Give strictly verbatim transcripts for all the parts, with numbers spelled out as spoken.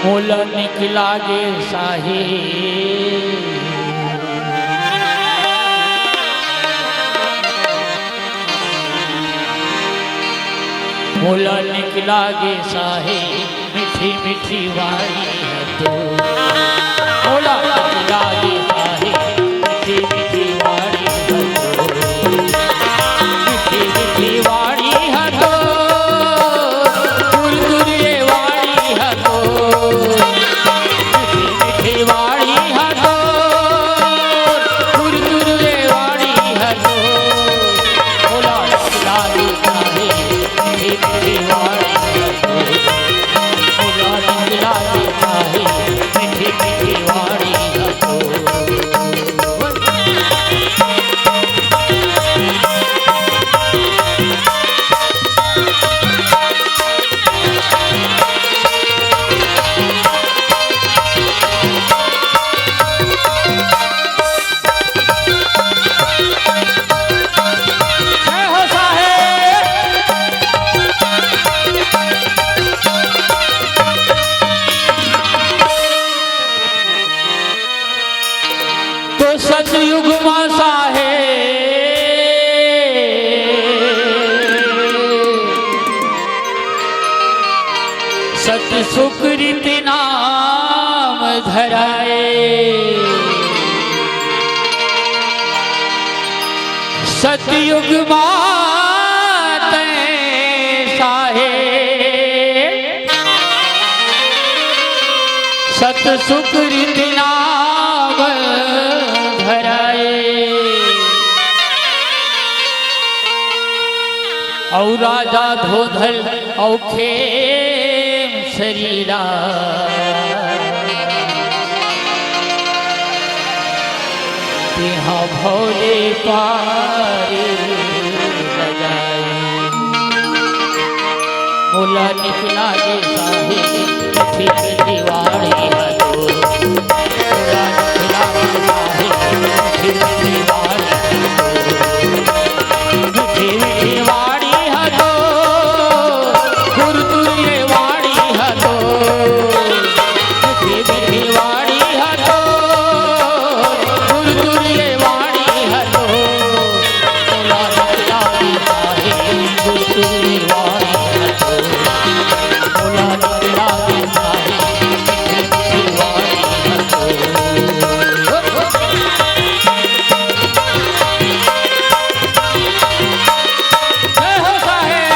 मोला निक लागे साहेब, मोला निक लागे साहेब, मीठी मीठी वाणी ह तोर। मोला निक लागे साहेब, मीठी मीठी वाणी ह तोर। मीठी मीठी वाणी ह तोर, तुरतुर ले वाणी ह तोर। मीठी मीठी वाणी ह तोर, तुरतुर ले वाणी ह तोर। मोला निक लागे साहेब, मीठी मीठी वाणी ह तोर। मोला निक लागे साहेब, मीठी मीठी वाणी ह तोर। जय हो साहेब। तो सतयुग मा साहेब, सत सुकृत नाम धराए। सतयुग मा तैं साहेब, सत सुकृत नाम धराए। अउ राजा धोधल अउ खेम सरीरा, तेहा भव ले पार लगाए। मोला निक लागे साहेब, मीठी मीठी वाणी ह तोर। मोला निक लागे साहेब, मीठी मीठी वाणी ह तोर। मीठी मीठी वाणी ह तोर, तुरतुर ले वाणी ह तोर। मीठी मीठी वाणी ह तोर, तुरतुर ले वाणी ह तोर। मोला निक लागे साहेब, तुरतुर ले वाणी ह तोर। मोला निक लागे साहेब, मीठी मीठी वाणी ह तोर। जय हो साहेब।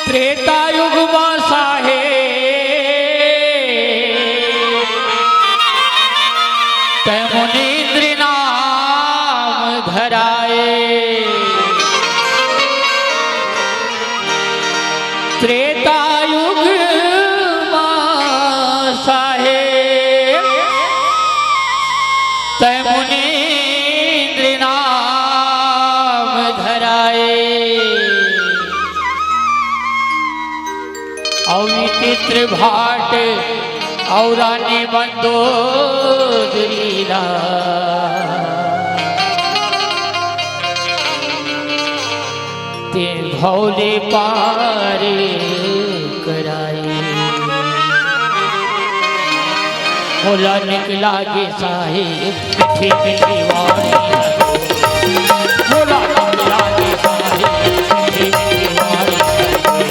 त्रेता युग मा साहेब, तैं मुनींद्र नाम धराए। त्रेता युग मा साहेब, तैं मुनींद्र नाम धराए। अउ विचित्र भाट अउ रानी मंदोदरी ला, तें भव ले पार कराए। मोला निक लागे साहेब, मीठी मीठी वाणी ह तोर। मोला निक लागे साहेब, मीठी मीठी वाणी ह तोर।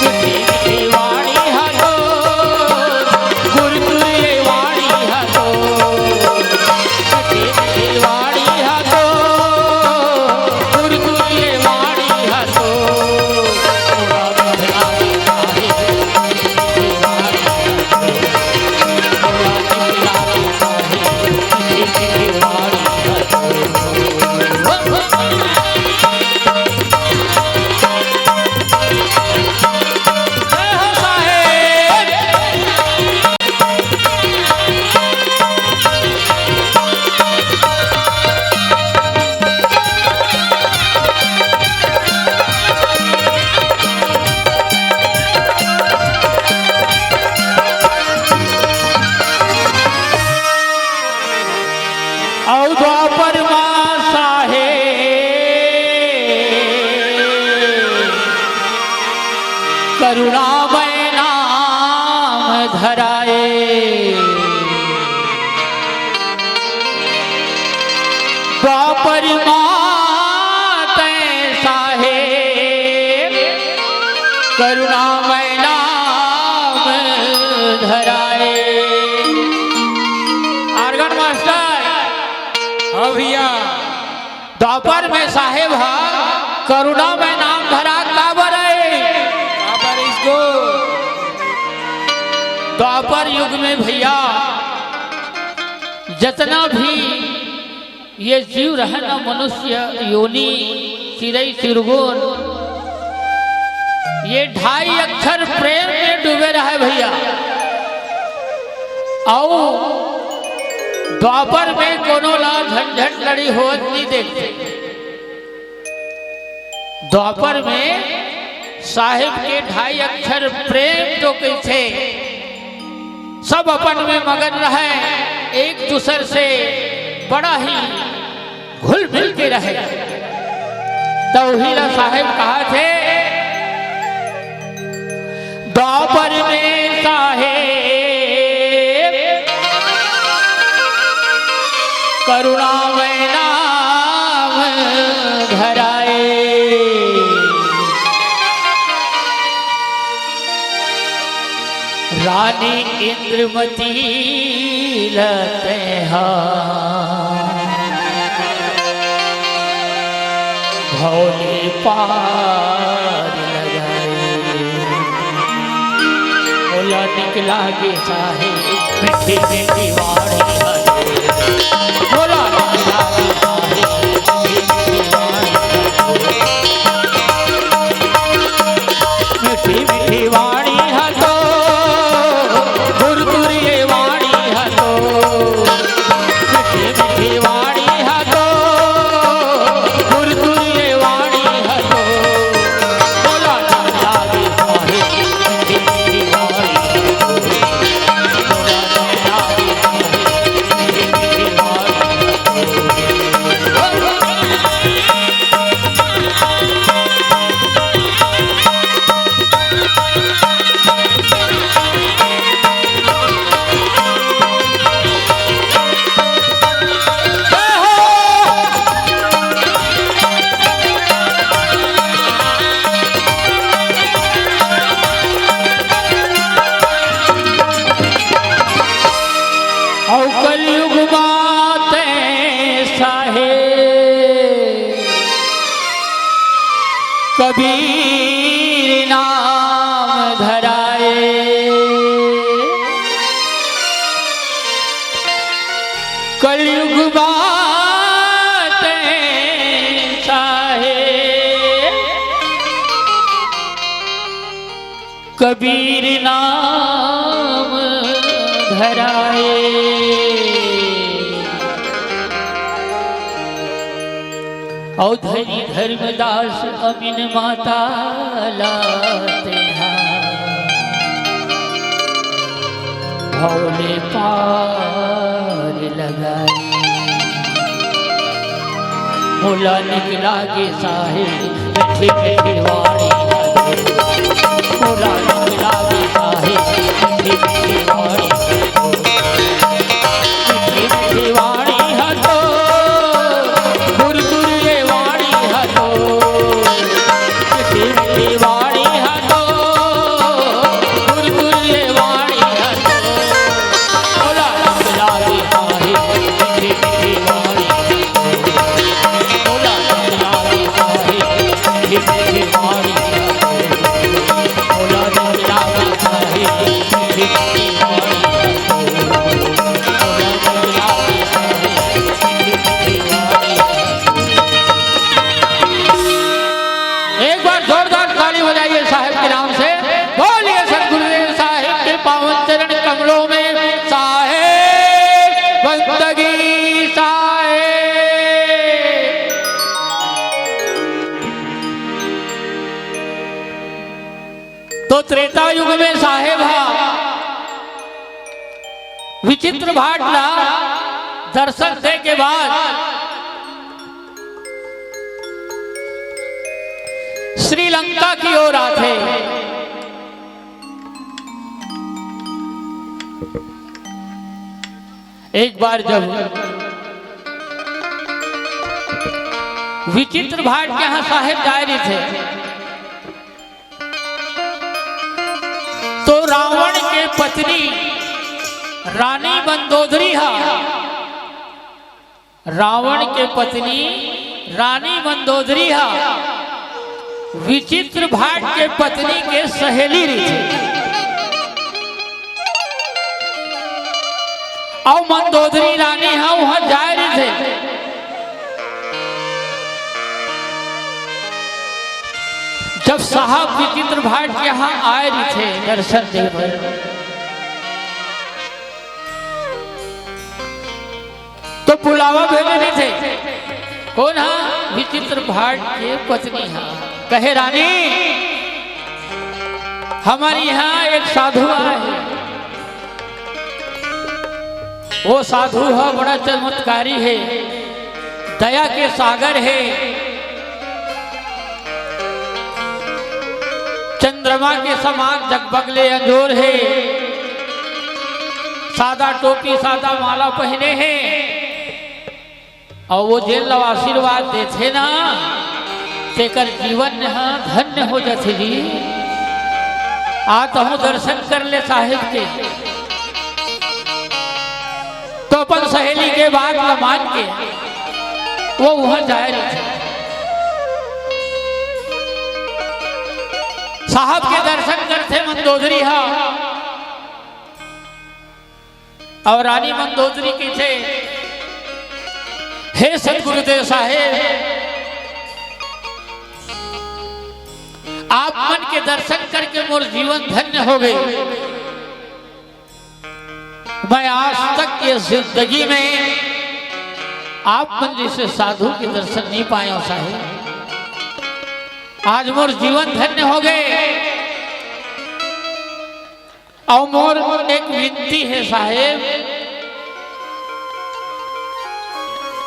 मीठी मीठी वाणी ह तोर, तुरतुर ले वाणी ह तोर। मीठी मीठी वाणी ह तोर, तुरतुर ले वाणी ह तोर। मोला निक लागे साहेब, मीठी मीठी वाणी ह तोर। मोला निक लागे साहेब, मीठी मीठी वाणी ह द्वापर माँ तैं साहेब करुणामय नाम धराए। Organ master, हाँ भैया। द्वापर में साहेब हा करुणामय नाम धरा काबर है? काबर इसको? द्वापर युग में भैया, जतना भी ये जीव रहे ना, मनुष्य योनि, चिरई चिरगुन, ये ढाई अक्षर प्रेम में डूबे रहे भैया। अउ द्वापर में कोनो ला झंझट लड़ी होत नहीं देखते। द्वापर में साहेब के ढाई अक्षर प्रेम तो कहिथे, सब अपन में मगन रहे, एक दूसर से बड़ा ही घुल मिल के रहे। तो उही ला साहेब कहाथे, द्वापर में साहेब करुणामय नाम धराए। रानी इंद्रमती ल तैं हा भव ले पार लगाए। मोला निक लागे साहेब मीठी मीठी वाणी हरे। मोला निक लागे साहेब मीठी मीठी वाणी हरे। मीठी मीठी वाणी हतो, गुरगुरिये वाणी हतो। मीठी मीठी वाणी हतो, गुरगुरिये वाणी हतो। बोला ना लागे साहेब, मीठी मीठी वाणी हतो। बोला ना लागे साहेब, मीठी मीठी वाणी हतो। अउ कलयुग मा तैं साहेब कबीर नाम धराए। कलयुग मा तैं साहेब कबीर नाम धराए। अउ धरी धर्मदास अमीन माता ला तैं हा भव ले पार लगाए। मोला निक लागे साहेब मीठी मीठी वाणी हतो। मोला निक लागे साहेब मीठी मीठी वाणी हतो। मीठी मीठी वाणी हतो, गुरगुरिये वाणी हतो। मीठी मीठी वाणी हतो, गुरगुरिये वाणी हतो। बोला ना लागे साहेब मीठी मीठी वाणी हतो। बोला ना लागे साहेब मीठी मीठी वाणी हतो। बोला ना लागे साहेब मीठी मीठी वाणी हतो। बोला ना लागे साहेब मीठी मीठी वाणी हतो। एक बार जोरदार ताली बजाइए साहेब के नाम से। बोलिए सतगुरुदेव साहेब के पावन चरण कमलों में साहेब बंदगी साहेब। तो त्रेता युग में साहेब हा विचित्र भाट ला दर्शन दे के बाद श्रीलंका की ओर आथे। एक बार जब विचित्र भाट के यहाँ साहेब जाय रहिथे, तो रावण के पत्नी रानी मंदोदरी हा, रावण के पत्नी रानी मंदोदरी हा विचित्र भाट के पत्नी के सहेली रहिथे। अउ मंदोदरी रानी हा उहाँ जाय रहिथे। जब साहब विचित्र भाट के यहाँ आय रहिथे दर्शन दे बर, तो बुलावा भेजे रहिथे। कोन हा? विचित्र भाट के पत्नी हा। कहे, "रानी, हमर यहाँ एक साधु आय हे। वो साधु हा बड़ा चमत्कारी हे, दया के सागर हे, चंद्रमा के समान जगमग ले अंजोर हे, सादा टोपी, सादा माला पहिने हे, अउ वो जेन ला आशीर्वाद देथे ना, तेकर जीवन ह धन्य हो जाथे जी।" आ तहूँ दर्शन कर ले साहेब के। तो अपन सहेली के बात ला मान के वो उहाँ जाय रहिथे। साहब के दर्शन करथे मंदोदरी हा। अउ रानी मंदोदरी कहिथे, "हे सतगुरुदेव साहेब, आप मन के दर्शन करके मोर जीवन धन्य हो गे। मैं आज तक ये जिंदगी में आप मन जइसे साधु के दर्शन नइ पाय हँव साहेब। आज मोर जीवन धन्य हो गे।" अउ मोर एक विनती हे साहेब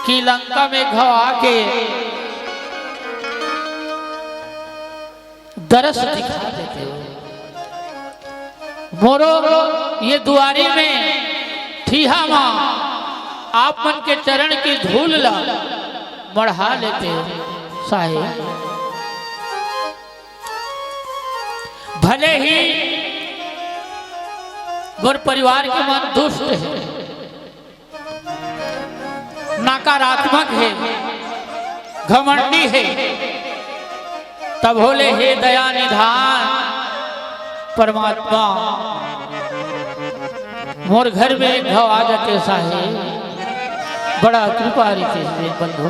कि लंका में घव आके दरस दिखा देते हो। मोरो ये दुआरी में ठीहा मा आप मन के चरण की धूल ला मढ़ा लेते हो साहेब। भले ही मोर परिवार के मन दुष्ट हे, नकारात्मक हे, घमंडी हे, तभो ले हे दया निधान परमात्मा, मोर घर में एक घव आ जाते साहेब, बड़ा कृपा रहिते बंधु।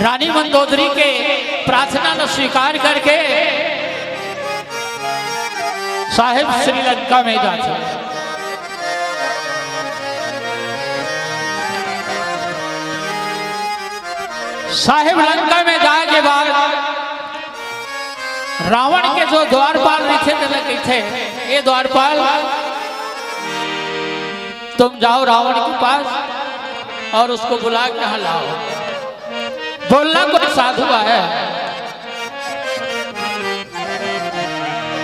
रानी मंदोदरी के प्रार्थना ला स्वीकार करके साहेब श्रीलंका में जाथे। साहेब लंका में जाय के बाद रावण के जो द्वारपाल रहिथे, तेला कहिथे, "ए द्वारपाल, तुम जाओ रावण के पास और उसको बुला के यहाँ लाओ।" बोलना कोई साधु आया है।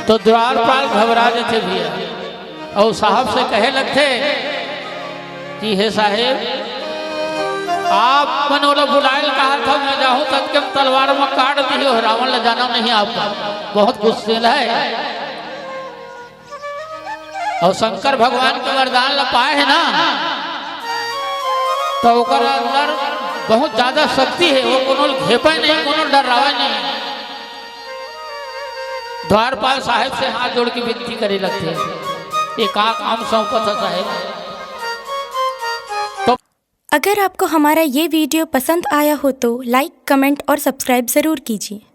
तो द्वारपाल घबरा जाथे भैया, अउ साहब से कहे लगथे कि "हे साहेब, आप मन ओला बुलाय ल कहा था, मैं जाहूं तब के तलवार में काट दिए हो, रावण ला जाना नहीं आपका।" बहुत गुस्सेला हे। अउ शंकर भगवान के वरदान ला पाए हे ना, तो ओकर अंदर बहुत ज्यादा शक्ति हे, वो कोनो ल घेपे नहीं, कोनो ल डरावे नहीं। द्वारपाल साहेब से हाथ जोड़ के विनती करे लगथे, "ये का काम सौंपत ह साहेब?" तो अगर आपको हमारा ये वीडियो पसंद आया हो तो लाइक, कमेंट और सब्सक्राइब ज़रूर कीजिए।